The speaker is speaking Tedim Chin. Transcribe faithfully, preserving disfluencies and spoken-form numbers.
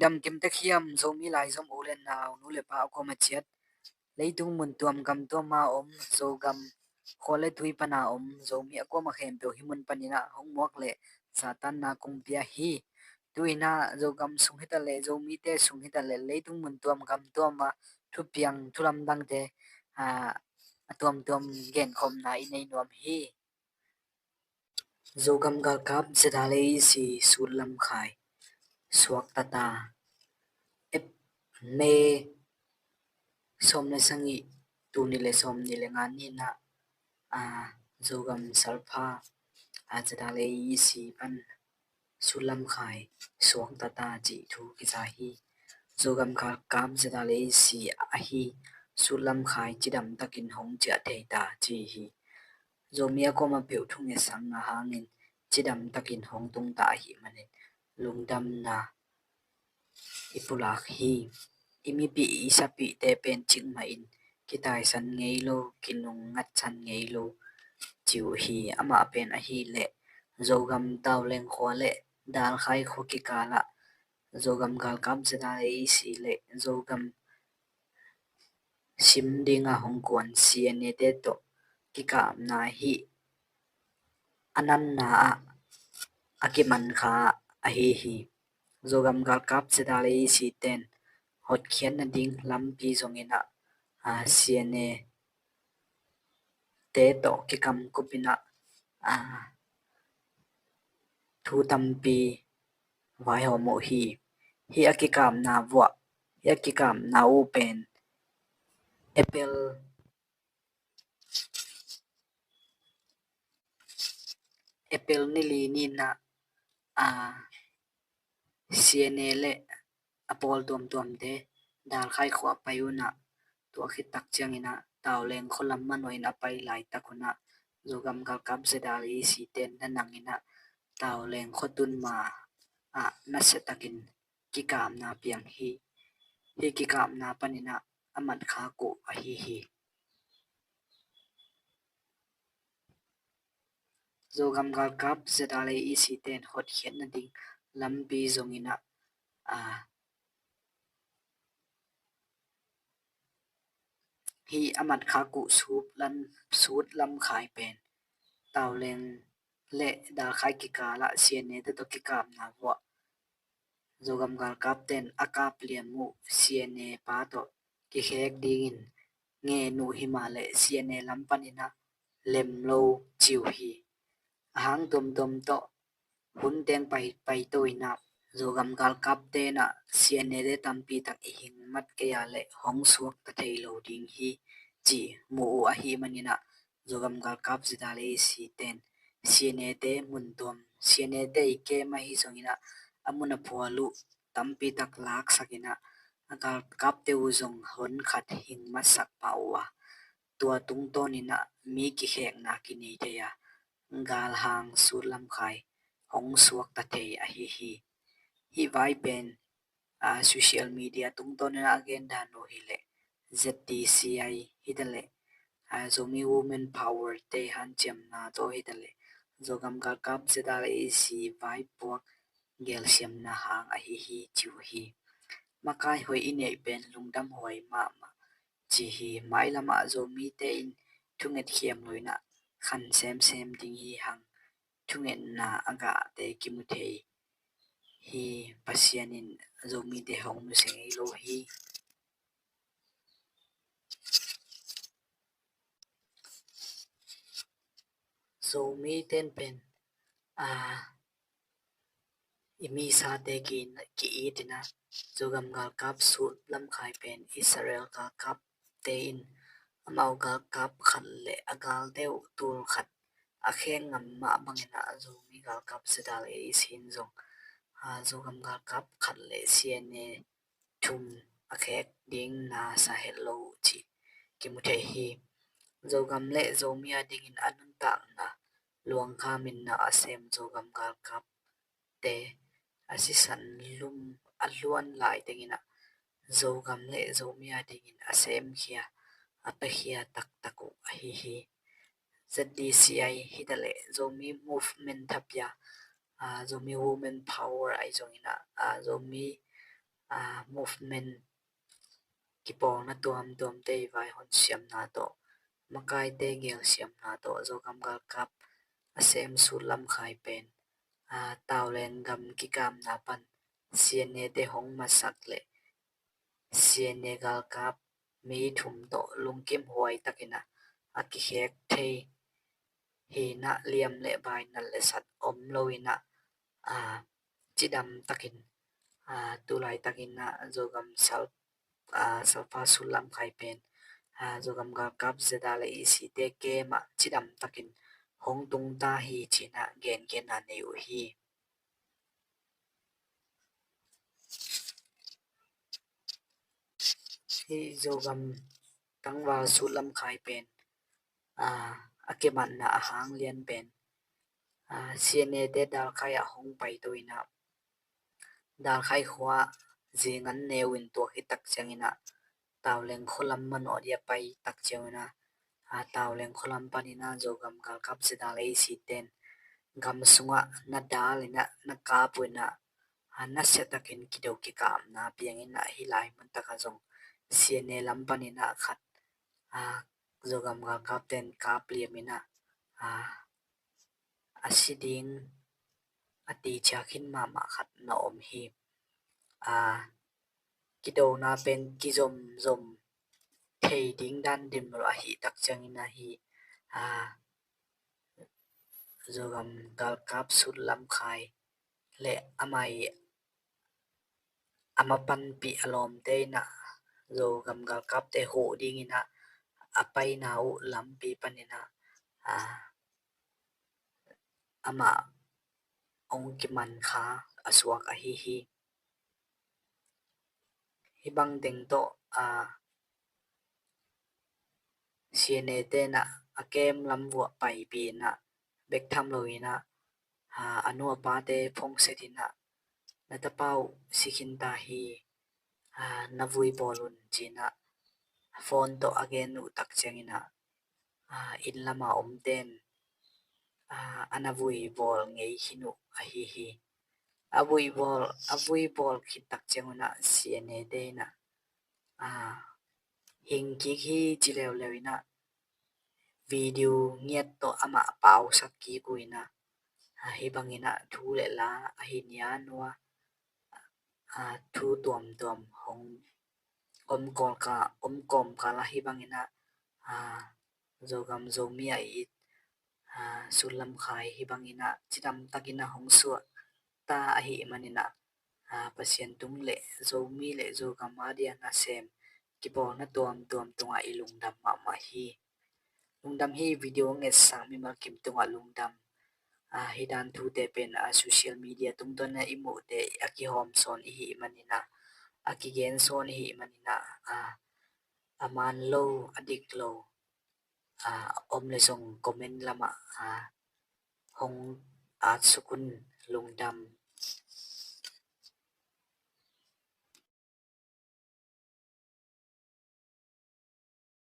Dam kim tek hiam, Zomi laizom u le nau, nu le pa a kuama ciat, leitung mun tuam gam tuama om, Zogam khua le tui pana om Zomi a kuama khempeuh hih mun paninah hong muak le zahtanna kong pia hi. Tuinah Zogam sung hitaleh, Zomite sung hitaleh, leitung mun tuam gam tuama thupiang thulamdangte a tuamtuam genkhopna i nei nuam hi. Zogam galkap Z R A C Sut Lam Khai suaktata. Ep May sawm le sagih, tul nih le sawm nih le nga ninah a Zogam Salpha a Z R A C pan Sut Lam Khai suaktata cih thu kiza hi. Zogam galkap Z R A C ahi Sut Lam Khai cidamtakin hong ciah thei ta ci hi. Zomi a kuama peuh thungetsakna hangin cidamtakin hong tungta ahih manin lungdamna i pulak hi. I mipih i sapihte pen cikmahin kitaisan ngei lo, kinungngatsan ngei lo ci uh hi. Amah pen ahileh Zogam Tauleng khua le Dalkhai khua kikalah Zogam galkap Z R A C le Zogam sim dinga hong kuan C N A te tawh kikapna hi. A nanna ah a kiman kha ahi hi. Zogam galkap Z R A C ten hotkhiat nading lampi zonginah a C N A te tawh kikamkupinah a thu tampi vaihawm uh hi. Hih a kikapna vuah, hih a kikapna uh pen April April ni li ninah a C N A le a pawl tuamtuamte Dalkhai khua a pai unah, tua khit tak cianginah Tauleng khua lam manuahin a pai laitak unah Zogam galkap Z R A C ten na nanginah Tauleng khua tun ma ah nasiatakin kikapna piang hi. Hih kikapna paninah a matkhak uh ahi hi. Zogam galkap Z R A C ten hotkhiat nading lampi zonginah a hih a matkhak uh Sut Lam Khai pen Tauleng le Dalkhai kikalah C N A te tawh kikapna vuah Zogam galkap ten a kap liam uh C N A pa tawh kikhek dingin ngen uh hi mah leh C N A lam paninah lem lo ci uh hi. A hang tuamtuam tawh hun teng pai paito inah Zogam galkap tenah C N A te tampi tak i hing mat kei a leh hong suakta thei lo ding hi ci mu uh ahih maninah Zogam galkap Z R A C ten C N A te mun tuam, C N A te i kem ahi zonginah a mun a phual uh tampi tak laksakinah a galkapte uh zong hon khat hing matsak pah uh a, tua tungtawninah mi kikhekna kinei thei a, galhang Sut Lam Khai hong suakta thei ahi hi. Hih vai pen a social media tungtawninah a gen dan uh hileh Z D C I hitaleh a Zomi Women Power te hanciamna tawh hitaleh Zogam galkap Z R A C vaipuak gelsiamna hang ahi hi ci uh hi. Makai hoih i neih pen lungdam huai mahmah ci hi. Mailamah Zomite in thunget khiam loinah khan semsem ding hi hang, thungetna a gahte kimu thei hi. Pasian in Zomite hong nusia ngei lo hi. Zomi ten pen a i misate ki, ki-it inah Zogam galkap Sut Lam Khai pen Israel galkapte in amau galkap khat le a gal deuh tul khat a khek ngam mah banginah Zomi galkap Z R A C in zong a Zogam galkap khat le C N A thum a khek ding na sa het lo uh cih kimu thei hi. Zogam le Zomi a dingin a nuntakna luangkhamin na a sem Zogam galkapte a sisan lum a luan lai tenginah Zogam le Zomi a dingin a semkhia a piakhia taktak uh ahi hi. Z D C I hitaleh Zomi Movement thapia, a, Zomi Women Power ahi zonginah, a, Zomi aa, movement kipawlna tuamtuamte i vaihawm siamna tawh, makaite gel siamna tawh, Zogam galkap a sem Sutlam Khai pen, aa, Tauleng gam kikamna pan C N A te hong masak leh C N A galkap mi thum tawh lungkim huai takin ah a kikhek thei hi in ah, liam le bai, nat le sat om lo in ah, aa, cidam takin, aa, tulai takin ah Zogam sal, aa, Salpha Sutlam Khai pen, aa, Zogam galkap ZRA le EC te kem ah cidam takin hong tung ta hi ci-in ah gengenna nei uh hi. Hih Zogam tangval Sutlam Khai pen, aa, a kimatna a hang lian pen, aa, C N A te Dalkhai ah hong paito in ah, Dalkhai khua zingan neu in tuak hi tak ciangin ah, Tauleng khualam manawh dia pai tak ciangin ah, aa, Tauleng khualam panin ah Zogam galkap ZRA le EC ten gam sungah na dal in ah, na kap uh in ah, aa, nasia takin kido kikapna piang in ah, hih lai mun takah zong C N A lam panin ah khat, aa, Zogam galkap ten kap liam in ah, aa, a si ding a ticiak khin mahmah khat na om hi. Aa, kidona pen kizomzom thei ding dan dimlua ahih tak ciangin ah hih, aa, Zogam galkap Sutlam Khai le amah i a mapanpih a lawmte in ah Zogam galkapte huh dingin ah a paina uh lampi panin ah, aa, amah hong kiman kha a suak ahi hi. Hih bang teng tawh, aa, C N A te in ah a kem lam vuah paipih in ah bek tham lo in ah, aa, a nu a pate phongset in ah, na tapa uh si khin ta hi, aa, na vui bawl un ci-in ah phone tawh a gen uh tak ciangin ah, aa, inn lama omten, aa, a na vui bawl ngei khin uh ahi hi. A vui bawl, a vui bawl khit tak ciangun ah C N A te in ah, aa, hing kik hi ci leuleu in ah video ngiat tawh amah pausak kik uh in ah, aa, hih bangin ah thu le la ahi nia nua, aa, thu tuamtuam hong om kawm ka, om kawm kal ah hih bangin ah, aa, Zogam Zomi a it, aa, Sutlam Khai hih bangin ah cidam takin ah hong suah ta ahih manin ah, aa, Pasian tung le Zomi le Zogam a dia nasem kipawlna tuamtuam tungah i lungdam mahmah hi. Lungdam hi. Video ngetsak mimal kim tungah lungdam. Aa, hih dan thute pen, aa, social media tungtawn ah i muhte a kihawm sawn i hih manin ah, a kigen sawn i hih manin ah, aa, a man lo, a dik lo, aa, om le zong comment lamah, aa, hong at suk un. Lungdam.